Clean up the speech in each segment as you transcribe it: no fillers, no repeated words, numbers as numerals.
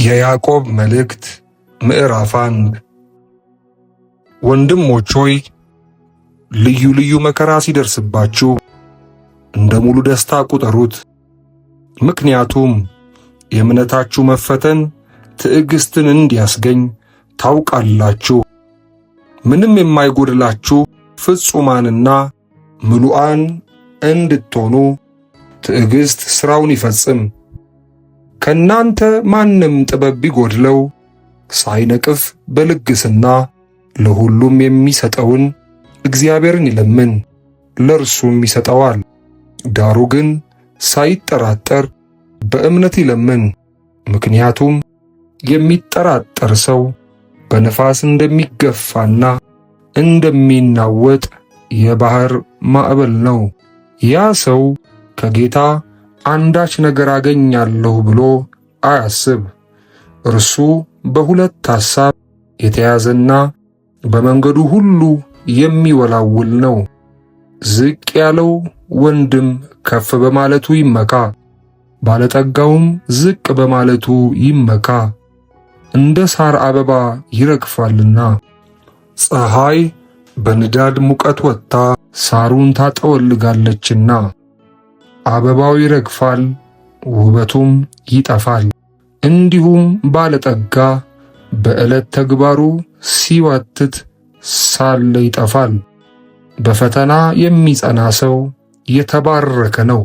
የያዕቆብ መልእክት ምዕራፍ 1። ወንድሞች ሆይ፣ ልዩ ልዩ መከራ ሲደርስባችሁ እንደ ሙሉ ደስታ ቁጠሩት። ምክንያቱም የእምነታችሁ መፈተን ትዕግስትን እንዲያስገኝ ታውቃላችሁ። ምንም የማይጎድላችሁ ፍጹማንና ምሉዓን እንድትሆኑ ትዕግስት ሥራውን ይፈጽም። ከእናንተ ማንም ጥበብ ቢጎድለው ሳይነቅፍ በልግስና ለሁሉም የሚሰጠውን እግዚአብሔርን ይለምን፣ ለእርሱም ይሰጠዋል። ዳሩ ግን ሳይጠራጠር በእምነት ይለምን፣ ምክንያቱም የሚጠራጠር ሰው በነፋስ እንደሚገፋና እንደሚናወጥ የባህር ማዕበል ነው። ያ ሰው ከጌታ አንዳች ነገር አገኛለሁ ብሎ አያስብ። እርሱ በሁለት ሐሳብ የተያዘና በመንገዱ ሁሉ የሚወላውል ነው። ዝቅ ያለው ወንድም ከፍ በማለቱ ይመካ፣ ባለጠጋውም ዝቅ በማለቱ ይመካ። እንደ ሳር አበባ ይረግፋልና። ፀሐይ በንዳድ ሙቀት ወጥታ ሳሩን ታጠወልጋለችና አበባው ይረግፋል፣ ውበቱም ይጠፋል። እንዲሁም ባለጠጋ በዕለት ተግባሩ ሲዋትት ሳለ ይጠፋል። በፈተና የሚጸና ሰው የተባረከ ነው።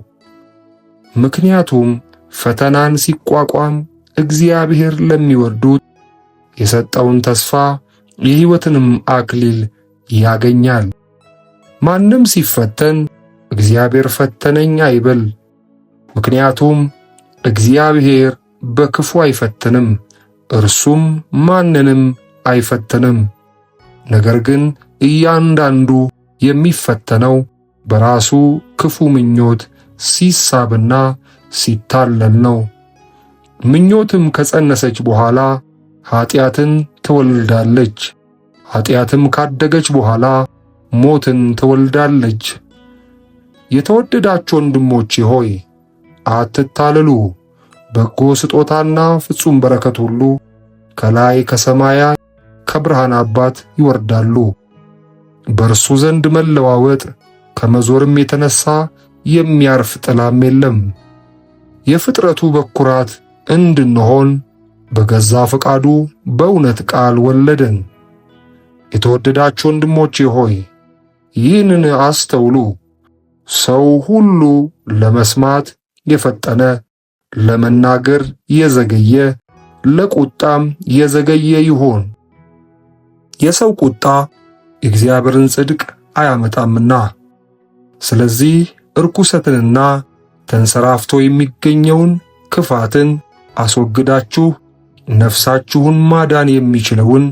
ምክንያቱም ፈተናን ሲቋቋም እግዚአብሔር ለሚወዱት የሰጠውን ተስፋ የሕይወትንም አክሊል ያገኛል። ማንም ሲፈተን እግዚአብሔር ፈተነኝ አይበል፣ ምክንያቱም እግዚአብሔር በክፉ አይፈትንም፣ እርሱም ማንንም አይፈትንም። ነገር ግን እያንዳንዱ የሚፈተነው በራሱ ክፉ ምኞት ሲሳብና ሲታለል ነው። ምኞትም ከጸነሰች በኋላ ኃጢአትን ትወልዳለች። ኃጢአትም ካደገች በኋላ ሞትን ትወልዳለች። የተወደዳችሁ ወንድሞቼ ሆይ፣ አትታለሉ። በጎ ስጦታና ፍጹም በረከት ሁሉ ከላይ ከሰማያ ከብርሃን አባት ይወርዳሉ። በእርሱ ዘንድ መለዋወጥ ከመዞርም የተነሳ የሚያርፍ ጥላም የለም። የፍጥረቱ በኩራት እንድንሆን በገዛ ፈቃዱ በእውነት ቃል ወለደን። የተወደዳችሁ ወንድሞቼ ሆይ፣ ይህንን አስተውሉ። ሰው ሁሉ ለመስማት የፈጠነ፣ ለመናገር የዘገየ፣ ለቁጣም የዘገየ ይሆን። የሰው ቁጣ የእግዚአብሔርን ጽድቅ አያመጣምና። ስለዚህ እርኩሰትንና ተንሰራፍቶ የሚገኘውን ክፋትን አስወግዳችሁ ነፍሳችሁን ማዳን የሚችለውን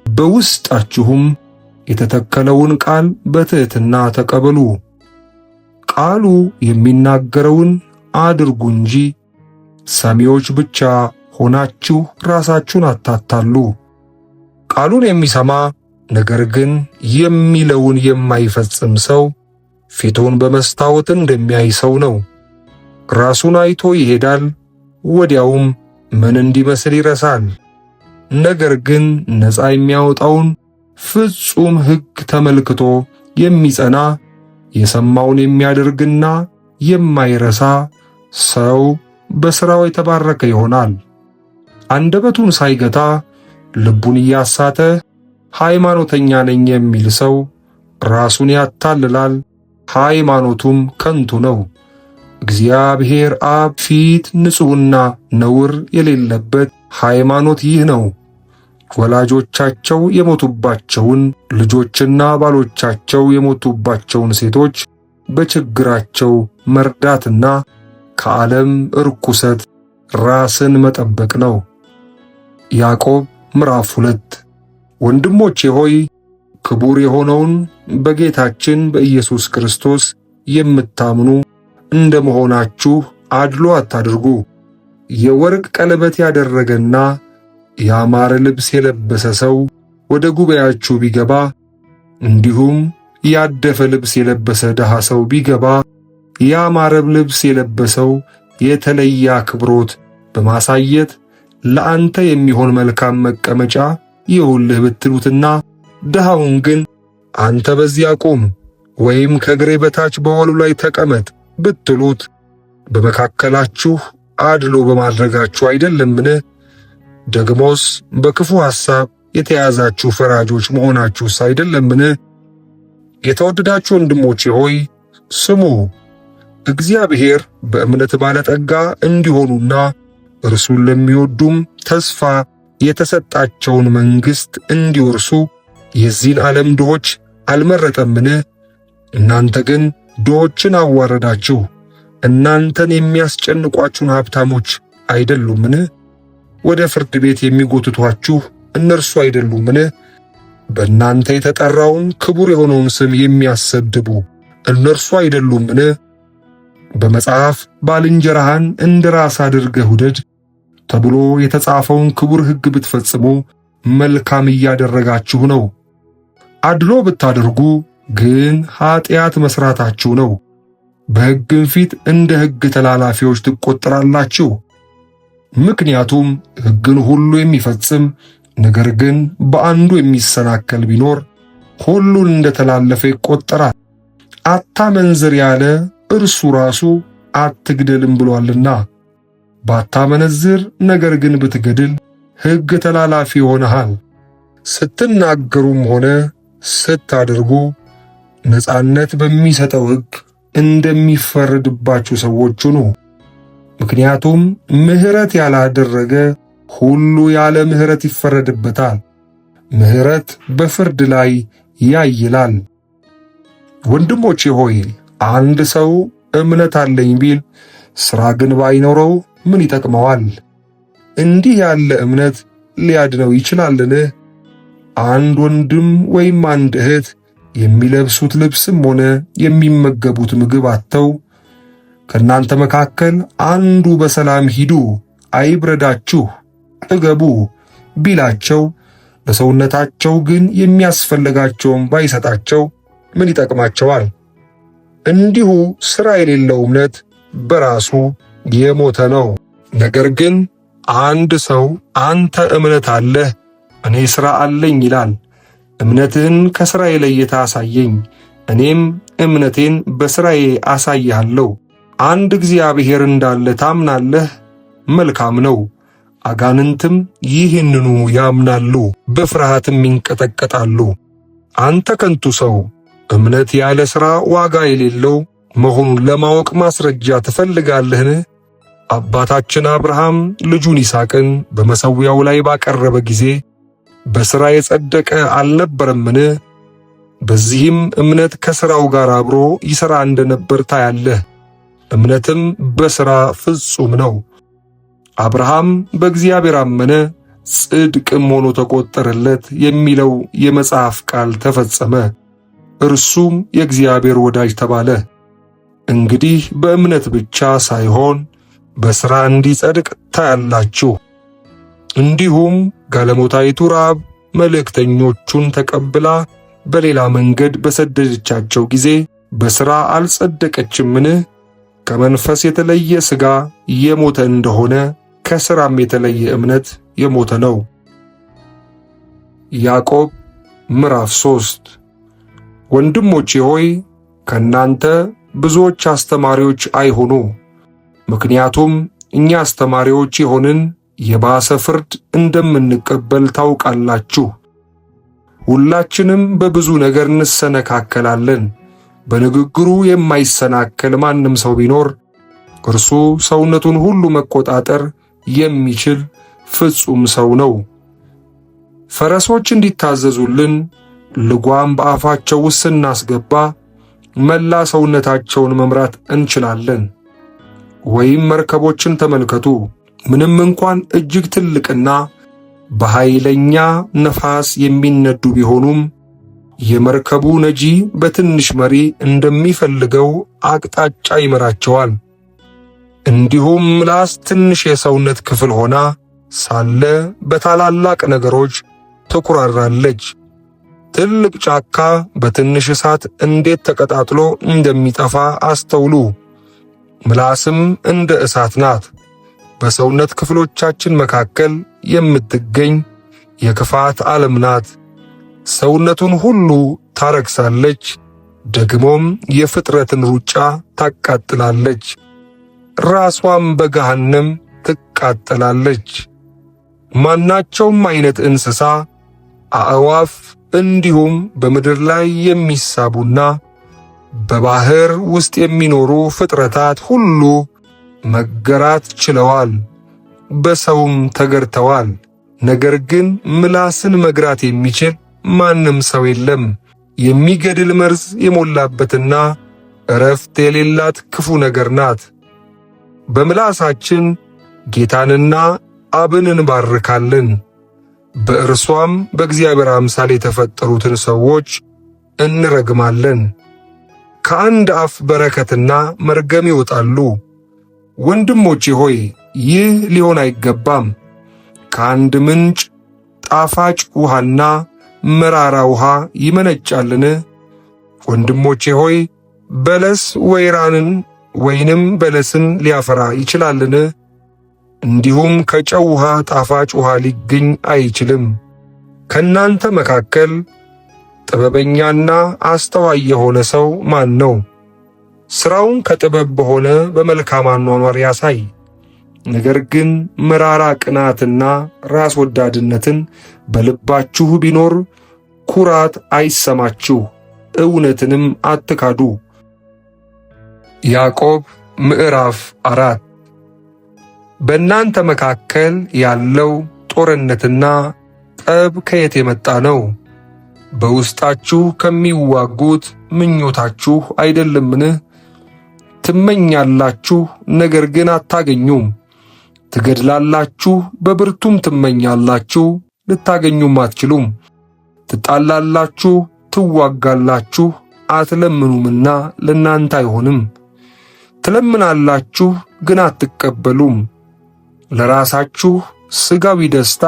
በውስጣችሁም የተተከለውን ቃል በትሕትና ተቀበሉ። ቃሉ የሚናገረውን አድርጉ እንጂ ሰሚዎች ብቻ ሆናችሁ ራሳችሁን አታታሉ። ቃሉን የሚሰማ ነገር ግን የሚለውን የማይፈጽም ሰው ፊቱን በመስታወት እንደሚያይ ሰው ነው። ራሱን አይቶ ይሄዳል፣ ወዲያውም ምን እንዲመስል ይረሳል። ነገር ግን ነፃ የሚያወጣውን ፍጹም ሕግ ተመልክቶ የሚጸና፣ የሰማውን የሚያደርግና የማይረሳ ሰው በሥራው የተባረከ ይሆናል። አንደበቱን ሳይገታ ልቡን እያሳተ ሃይማኖተኛ ነኝ የሚል ሰው ራሱን ያታልላል፣ ሃይማኖቱም ከንቱ ነው። እግዚአብሔር አብ ፊት ንጹሕና ነውር የሌለበት ሃይማኖት ይህ ነው። ወላጆቻቸው የሞቱባቸውን ልጆችና ባሎቻቸው የሞቱባቸውን ሴቶች በችግራቸው መርዳትና ከዓለም እርኩሰት ራስን መጠበቅ ነው። ያዕቆብ ምዕራፍ 2። ወንድሞቼ ሆይ፣ ክቡር የሆነውን በጌታችን በኢየሱስ ክርስቶስ የምታምኑ እንደ መሆናችሁ አድሎ አታድርጉ። የወርቅ ቀለበት ያደረገና ያማረ ልብስ የለበሰ ሰው ወደ ጉባኤያችሁ ቢገባ፣ እንዲሁም ያደፈ ልብስ የለበሰ ድሃ ሰው ቢገባ፣ ያማረ ልብስ የለበሰው የተለየ አክብሮት በማሳየት ለአንተ የሚሆን መልካም መቀመጫ ይኸውልህ ብትሉትና ድሃውን ግን አንተ በዚያ ቁም ወይም ከእግሬ በታች በወለሉ ላይ ተቀመጥ ብትሉት በመካከላችሁ አድሎ በማድረጋችሁ አይደለምን? ደግሞስ በክፉ ሐሳብ የተያዛችሁ ፈራጆች መሆናችሁስ አይደለምን? የተወደዳችሁ ወንድሞቼ ሆይ ስሙ። እግዚአብሔር በእምነት ባለጠጋ እንዲሆኑና እርሱን ለሚወዱም ተስፋ የተሰጣቸውን መንግሥት እንዲወርሱ የዚህን ዓለም ድሆች አልመረጠምን? እናንተ ግን ድሆችን አዋረዳችሁ። እናንተን የሚያስጨንቋችሁን ሀብታሞች አይደሉምን? ወደ ፍርድ ቤት የሚጎትቷችሁ እነርሱ አይደሉምን? በእናንተ የተጠራውን ክቡር የሆነውን ስም የሚያሰድቡ እነርሱ አይደሉምን? በመጽሐፍ ባልንጀራህን እንደ ራስ አድርገህ ውደድ ተብሎ የተጻፈውን ክቡር ሕግ ብትፈጽሙ መልካም እያደረጋችሁ ነው። አድሎ ብታደርጉ ግን ኀጢአት መሥራታችሁ ነው። በሕግም ፊት እንደ ሕግ ተላላፊዎች ትቆጠራላችሁ። ምክንያቱም ሕግን ሁሉ የሚፈጽም ነገር ግን በአንዱ የሚሰናከል ቢኖር ሁሉን እንደተላለፈ ይቆጠራል። አታመንዝር ያለ እርሱ ራሱ አትግደልም ብሏልና። ባታመነዝር ነገር ግን ብትገድል ሕግ ተላላፊ ሆነሃል። ስትናገሩም ሆነ ስታደርጉ ነፃነት በሚሰጠው ሕግ እንደሚፈረድባችሁ ሰዎች ሁኑ። ምክንያቱም ምሕረት ያላደረገ ሁሉ ያለ ምሕረት ይፈረድበታል። ምሕረት በፍርድ ላይ ያይላል። ወንድሞቼ ሆይ አንድ ሰው እምነት አለኝ ቢል ሥራ ግን ባይኖረው ምን ይጠቅመዋል? እንዲህ ያለ እምነት ሊያድነው ይችላልን? አንድ ወንድም ወይም አንድ እህት የሚለብሱት ልብስም ሆነ የሚመገቡት ምግብ አጥተው ከእናንተ መካከል አንዱ በሰላም ሂዱ፣ አይብረዳችሁ፣ ጥገቡ ቢላቸው ለሰውነታቸው ግን የሚያስፈልጋቸውን ባይሰጣቸው ምን ይጠቅማቸዋል? እንዲሁ ሥራ የሌለው እምነት በራሱ የሞተ ነው። ነገር ግን አንድ ሰው አንተ እምነት አለህ፣ እኔ ሥራ አለኝ ይላል። እምነትህን ከሥራዬ ለይተህ አሳየኝ፣ እኔም እምነቴን በሥራዬ አሳይሃለሁ። አንድ እግዚአብሔር እንዳለ ታምናለህ፣ መልካም ነው። አጋንንትም ይህንኑ ያምናሉ፣ በፍርሃትም ይንቀጠቀጣሉ። አንተ ከንቱ ሰው፣ እምነት ያለ ሥራ ዋጋ የሌለው መሆኑን ለማወቅ ማስረጃ ትፈልጋለህን? አባታችን አብርሃም ልጁን ይስሐቅን በመሠዊያው ላይ ባቀረበ ጊዜ በሥራ የጸደቀ አልነበረምን? በዚህም እምነት ከሥራው ጋር አብሮ ይሠራ እንደነበር ታያለህ። እምነትም በሥራ ፍጹም ነው። አብርሃም በእግዚአብሔር አመነ፣ ጽድቅም ሆኖ ተቆጠረለት የሚለው የመጽሐፍ ቃል ተፈጸመ። እርሱም የእግዚአብሔር ወዳጅ ተባለ። እንግዲህ በእምነት ብቻ ሳይሆን በሥራ እንዲጸድቅ ታያላችሁ። እንዲሁም ጋለሞታይቱ ረዓብ መልእክተኞቹን ተቀብላ በሌላ መንገድ በሰደደቻቸው ጊዜ በሥራ አልጸደቀችምን? ከመንፈስ የተለየ ሥጋ የሞተ እንደሆነ ከሥራም የተለየ እምነት የሞተ ነው። ያዕቆብ ምዕራፍ 3። ወንድሞቼ ሆይ ከእናንተ ብዙዎች አስተማሪዎች አይሁኑ፣ ምክንያቱም እኛ አስተማሪዎች የሆንን የባሰ ፍርድ እንደምንቀበል ታውቃላችሁ። ሁላችንም በብዙ ነገር እንሰነካከላለን። በንግግሩ የማይሰናከል ማንም ሰው ቢኖር እርሱ ሰውነቱን ሁሉ መቆጣጠር የሚችል ፍጹም ሰው ነው። ፈረሶች እንዲታዘዙልን ልጓም በአፋቸው ውስጥ ስናስገባ መላ ሰውነታቸውን መምራት እንችላለን። ወይም መርከቦችን ተመልከቱ። ምንም እንኳን እጅግ ትልቅና በኃይለኛ ነፋስ የሚነዱ ቢሆኑም የመርከቡ ነጂ በትንሽ መሪ እንደሚፈልገው አቅጣጫ ይመራቸዋል። እንዲሁም ምላስ ትንሽ የሰውነት ክፍል ሆና ሳለ በታላላቅ ነገሮች ትኩራራለች። ትልቅ ጫካ በትንሽ እሳት እንዴት ተቀጣጥሎ እንደሚጠፋ አስተውሉ። ምላስም እንደ እሳት ናት። በሰውነት ክፍሎቻችን መካከል የምትገኝ የክፋት ዓለም ናት። ሰውነቱን ሁሉ ታረክሳለች፣ ደግሞም የፍጥረትን ሩጫ ታቃጥላለች፣ ራሷም በገሃነም ትቃጠላለች። ማናቸውም አይነት እንስሳ፣ አዕዋፍ፣ እንዲሁም በምድር ላይ የሚሳቡና በባህር ውስጥ የሚኖሩ ፍጥረታት ሁሉ መገራት ችለዋል፣ በሰውም ተገርተዋል። ነገር ግን ምላስን መግራት የሚችል ማንም ሰው የለም። የሚገድል መርዝ የሞላበትና እረፍት የሌላት ክፉ ነገር ናት። በምላሳችን ጌታንና አብን እንባርካለን። በእርሷም በእግዚአብሔር አምሳል የተፈጠሩትን ሰዎች እንረግማለን። ከአንድ አፍ በረከትና መርገም ይወጣሉ። ወንድሞቼ ሆይ ይህ ሊሆን አይገባም። ከአንድ ምንጭ ጣፋጭ ውሃና መራራ ውሃ ይመነጫልን? ወንድሞቼ ሆይ በለስ ወይራንን ወይንም በለስን ሊያፈራ ይችላልን? እንዲሁም ከጨው ውሃ ጣፋጭ ውሃ ሊገኝ አይችልም። ከእናንተ መካከል ጥበበኛና አስተዋይ የሆነ ሰው ማን ነው? ሥራውን ከጥበብ በሆነ በመልካም አኗኗር ያሳይ። ነገር ግን መራራ ቅናትና ራስ ወዳድነትን በልባችሁ ቢኖር ኩራት አይሰማችሁ፣ እውነትንም አትካዱ። ያዕቆብ ምዕራፍ 4። በእናንተ መካከል ያለው ጦርነትና ጠብ ከየት የመጣ ነው? በውስጣችሁ ከሚዋጉት ምኞታችሁ አይደለምን? ትመኛላችሁ፣ ነገር ግን አታገኙም። ትገድላላችሁ፣ በብርቱም ትመኛላችሁ፣ ልታገኙም አትችሉም። ትጣላላችሁ፣ ትዋጋላችሁ፣ አትለምኑምና ለእናንተ አይሆንም። ትለምናላችሁ፣ ግን አትቀበሉም። ለራሳችሁ ሥጋዊ ደስታ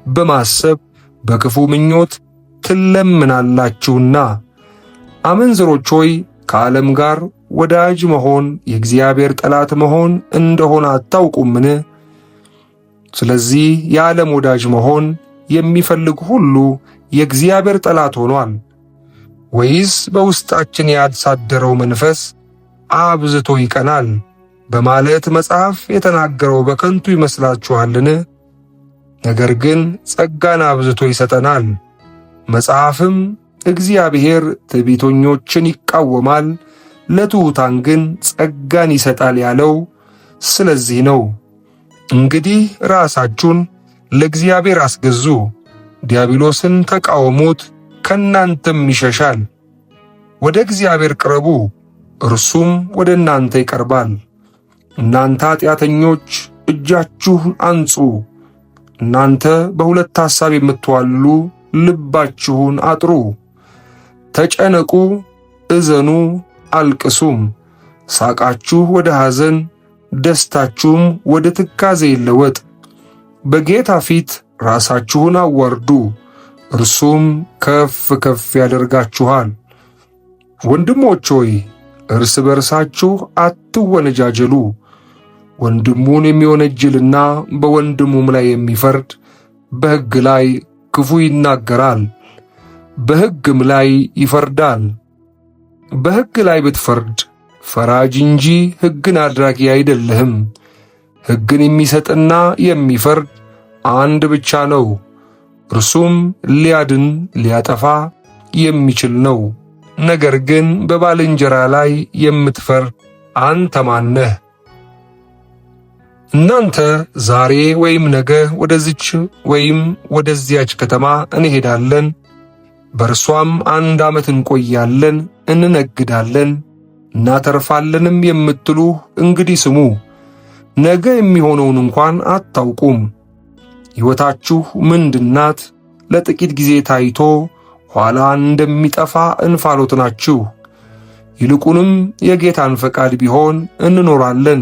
በማሰብ በክፉ ምኞት ትለምናላችሁና። አመንዝሮች ሆይ ከዓለም ጋር ወዳጅ መሆን የእግዚአብሔር ጠላት መሆን እንደሆነ አታውቁምን? ስለዚህ የዓለም ወዳጅ መሆን የሚፈልግ ሁሉ የእግዚአብሔር ጠላት ሆኗል። ወይስ በውስጣችን ያሳደረው መንፈስ አብዝቶ ይቀናል በማለት መጽሐፍ የተናገረው በከንቱ ይመስላችኋልን? ነገር ግን ጸጋን አብዝቶ ይሰጠናል። መጽሐፍም እግዚአብሔር ትዕቢተኞችን ይቃወማል፣ ለትሑታን ግን ጸጋን ይሰጣል ያለው ስለዚህ ነው። እንግዲህ ራሳችሁን ለእግዚአብሔር አስገዙ፣ ዲያብሎስን ተቃወሙት፣ ከእናንተም ይሸሻል። ወደ እግዚአብሔር ቅረቡ፣ እርሱም ወደ እናንተ ይቀርባል። እናንተ ኃጢአተኞች እጃችሁን አንጹ፣ እናንተ በሁለት ሐሳብ የምትዋሉ ልባችሁን አጥሩ። ተጨነቁ፣ እዘኑ፣ አልቅሱም። ሳቃችሁ ወደ ሐዘን ደስታችሁም ወደ ትካዜ ይለወጥ። በጌታ ፊት ራሳችሁን አዋርዱ፣ እርሱም ከፍ ከፍ ያደርጋችኋል። ወንድሞች ሆይ እርስ በርሳችሁ አትወነጃጀሉ። ወንድሙን የሚወነጅልና በወንድሙም ላይ የሚፈርድ በሕግ ላይ ክፉ ይናገራል፣ በሕግም ላይ ይፈርዳል። በሕግ ላይ ብትፈርድ ፈራጅ እንጂ ሕግን አድራጊ አይደለህም። ሕግን የሚሰጥና የሚፈርድ አንድ ብቻ ነው፣ እርሱም ሊያድን ሊያጠፋ የሚችል ነው። ነገር ግን በባልንጀራ ላይ የምትፈርድ አንተ ማነህ? እናንተ ዛሬ ወይም ነገ ወደዚች ወይም ወደዚያች ከተማ እንሄዳለን፣ በእርሷም አንድ ዓመት እንቆያለን፣ እንነግዳለን፣ እናተርፋለንም የምትሉ እንግዲህ ስሙ። ነገ የሚሆነውን እንኳን አታውቁም። ሕይወታችሁ ምንድናት? ለጥቂት ጊዜ ታይቶ ኋላ እንደሚጠፋ እንፋሎት ናችሁ። ይልቁንም የጌታን ፈቃድ ቢሆን እንኖራለን፣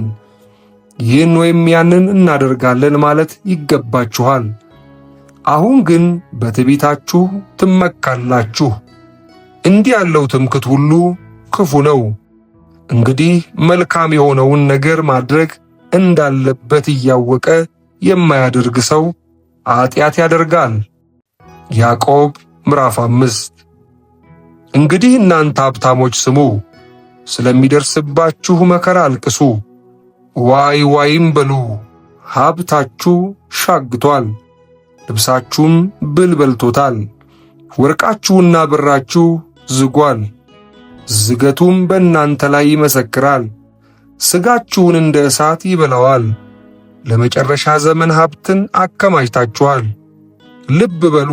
ይህን ወይም ያንን እናደርጋለን ማለት ይገባችኋል። አሁን ግን በትዕቢታችሁ ትመካላችሁ። እንዲህ ያለው ትምክት ሁሉ ክፉ ነው። እንግዲህ መልካም የሆነውን ነገር ማድረግ እንዳለበት እያወቀ የማያደርግ ሰው ኃጢአት ያደርጋል። ያዕቆብ ምዕራፍ 5። እንግዲህ እናንተ ሀብታሞች ስሙ፣ ስለሚደርስባችሁ መከራ አልቅሱ፣ ዋይ ዋይም በሉ። ሀብታችሁ ሻግቷል፣ ልብሳችሁም ብል በልቶታል። ወርቃችሁና ብራችሁ ዝጓል፣ ዝገቱም በእናንተ ላይ ይመሰክራል፣ ሥጋችሁን እንደ እሳት ይበላዋል። ለመጨረሻ ዘመን ሀብትን አከማችታችኋል። ልብ በሉ፣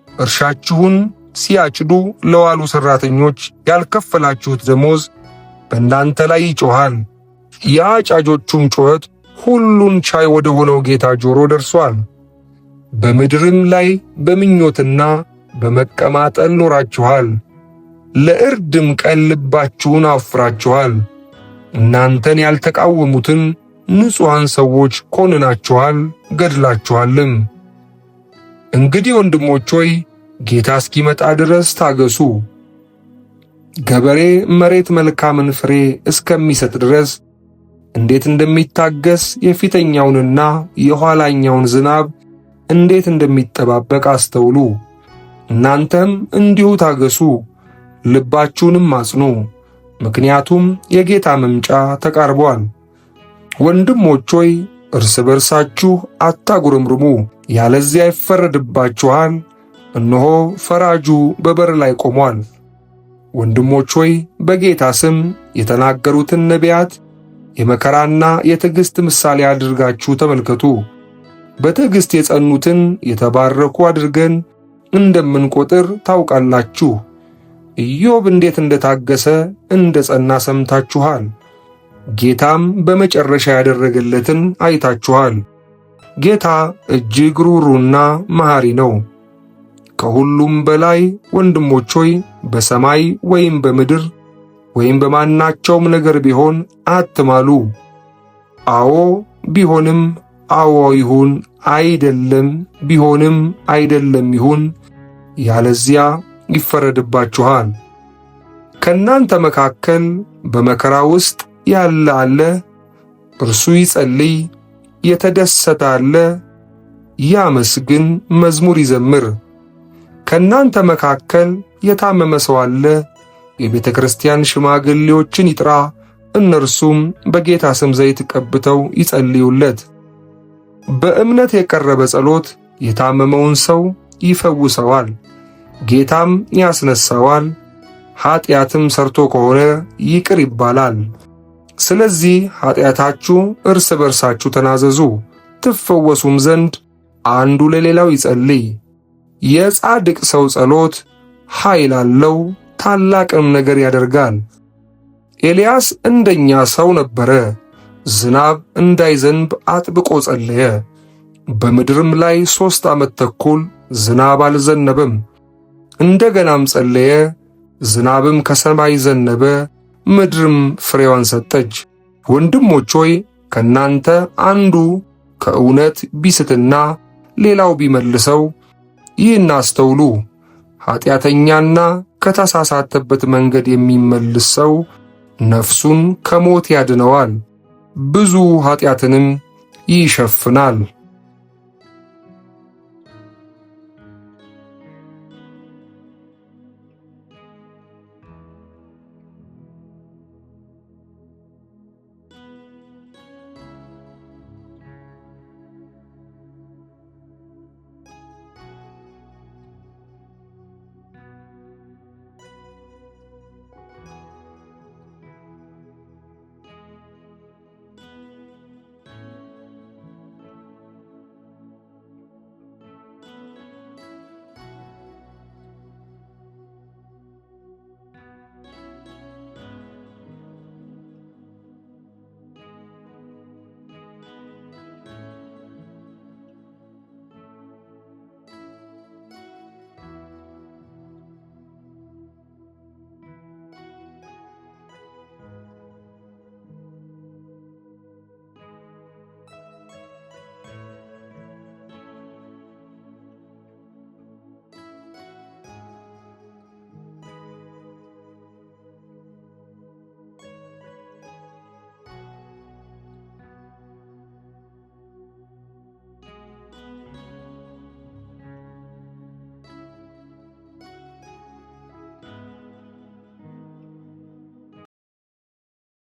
እርሻችሁን ሲያጭዱ ለዋሉ ሠራተኞች ያልከፈላችሁት ደሞዝ በእናንተ ላይ ይጮኻል። የአጫጆቹም ጩኸት ሁሉን ቻይ ወደ ሆነው ጌታ ጆሮ ደርሷል። በምድርም ላይ በምኞትና በመቀማጠል ኖራችኋል። ለእርድም ቀን ልባችሁን አፍራችኋል። እናንተን ያልተቃወሙትን ንጹሐን ሰዎች ኮንናችኋል፣ ገድላችኋልም። እንግዲህ ወንድሞች ሆይ ጌታ እስኪመጣ ድረስ ታገሱ። ገበሬ መሬት መልካምን ፍሬ እስከሚሰጥ ድረስ እንዴት እንደሚታገስ የፊተኛውንና የኋላኛውን ዝናብ እንዴት እንደሚጠባበቅ አስተውሉ። እናንተም እንዲሁ ታገሱ፣ ልባችሁንም አጽኑ፣ ምክንያቱም የጌታ መምጫ ተቃርቧል። ወንድሞች ሆይ እርስ በርሳችሁ አታጉረምርሙ፣ ያለዚያ ይፈረድባችኋል። እነሆ ፈራጁ በበር ላይ ቆሟል። ወንድሞች ሆይ በጌታ ስም የተናገሩትን ነቢያት የመከራና የትዕግሥት ምሳሌ አድርጋችሁ ተመልከቱ። በትዕግሥት የጸኑትን የተባረኩ አድርገን እንደምንቆጥር ታውቃላችሁ። ኢዮብ እንዴት እንደታገሰ እንደ ጸና ሰምታችኋል። ጌታም በመጨረሻ ያደረገለትን አይታችኋል። ጌታ እጅግ ሩሩና መሐሪ ነው። ከሁሉም በላይ ወንድሞች ሆይ በሰማይ ወይም በምድር ወይም በማናቸውም ነገር ቢሆን አትማሉ። አዎ ቢሆንም አዎ ይሁን፣ አይደለም ቢሆንም አይደለም ይሁን፣ ያለዚያ ይፈረድባችኋል። ከእናንተ መካከል በመከራ ውስጥ ያለ አለ፣ እርሱ ይጸልይ። የተደሰተ አለ፣ ያመስግን፣ መዝሙር ይዘምር። ከእናንተ መካከል የታመመ ሰው አለ፣ የቤተ ክርስቲያን ሽማግሌዎችን ይጥራ፣ እነርሱም በጌታ ስም ዘይት ቀብተው ይጸልዩለት። በእምነት የቀረበ ጸሎት የታመመውን ሰው ይፈውሰዋል፣ ጌታም ያስነሳዋል። ኃጢአትም ሰርቶ ከሆነ ይቅር ይባላል። ስለዚህ ኃጢአታችሁ እርስ በርሳችሁ ተናዘዙ፣ ትፈወሱም ዘንድ አንዱ ለሌላው ይጸልይ። የጻድቅ ሰው ጸሎት ኃይል አለው፣ ታላቅም ነገር ያደርጋል። ኤልያስ እንደኛ ሰው ነበረ። ዝናብ እንዳይዘንብ አጥብቆ ጸለየ። በምድርም ላይ 3 ዓመት ተኩል ዝናብ አልዘነበም። እንደገናም ጸለየ፣ ዝናብም ከሰማይ ዘነበ፣ ምድርም ፍሬዋን ሰጠች። ወንድሞች ሆይ ከእናንተ አንዱ ከእውነት ቢስትና ሌላው ቢመልሰው ይህን አስተውሉ። ኃጢአተኛና ከተሳሳተበት መንገድ የሚመልስ ሰው ነፍሱን ከሞት ያድነዋል፣ ብዙ ኃጢአትንም ይሸፍናል።